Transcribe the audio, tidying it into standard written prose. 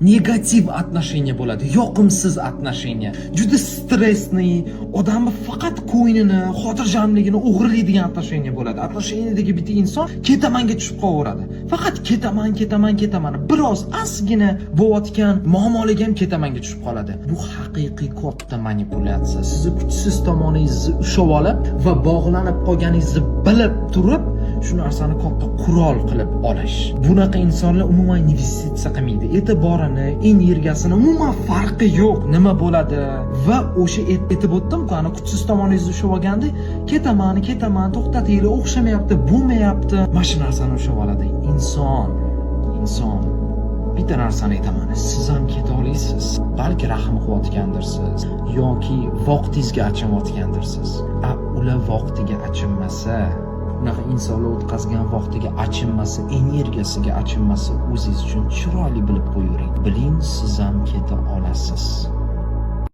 Negativ отношение bo'ladi, yoqimsiz отношение, juda stressli, odamni faqat ko'nglini, xotirjamligini o'g'irlaydigan отношение bo'ladi. Отношениядagi bitta inson ketamanga tushib qolaveradi. Faqat ketaman, ketaman, ketaman. Biroz ozgina bo'layotgan muammolarga ham ketamanga tushib qoladi. Bu haqiqiy katta manipulyatsiya. Sizni kuchsiz tomoningizni ushlab olib va bog'lanib qolganingizni bilib turib, shu narsani katta qurol qilib olish. Bunaqa insonlar umuman investitsiya qilmaydi. E'tiborini, energiyasini, umuman farqi yo'q, nima bo'ladi. Va o'sha aytib o'tdim-ku, ana kuchsiz tomoningizni ushlab olganda, ketaman, ketaman, to'xtatinglar, o'xshamayapti, bo'lmayapti. Mana shu narsani ushlab oladi. Inson, inson, bitta narsani aytaman, siz ham keta olasiz. Balki rahm qilayotgandirsiz yoki vaqtingizga achinayotgandirsiz. A ular vaqtiga achinmasa, unaqa insonlar o'tkazgan vaqtiga achinmasa, energiyasiga achinmasa, o'zingiz uchun chiroyli bilib qo'yavering. Biling, siz ham keta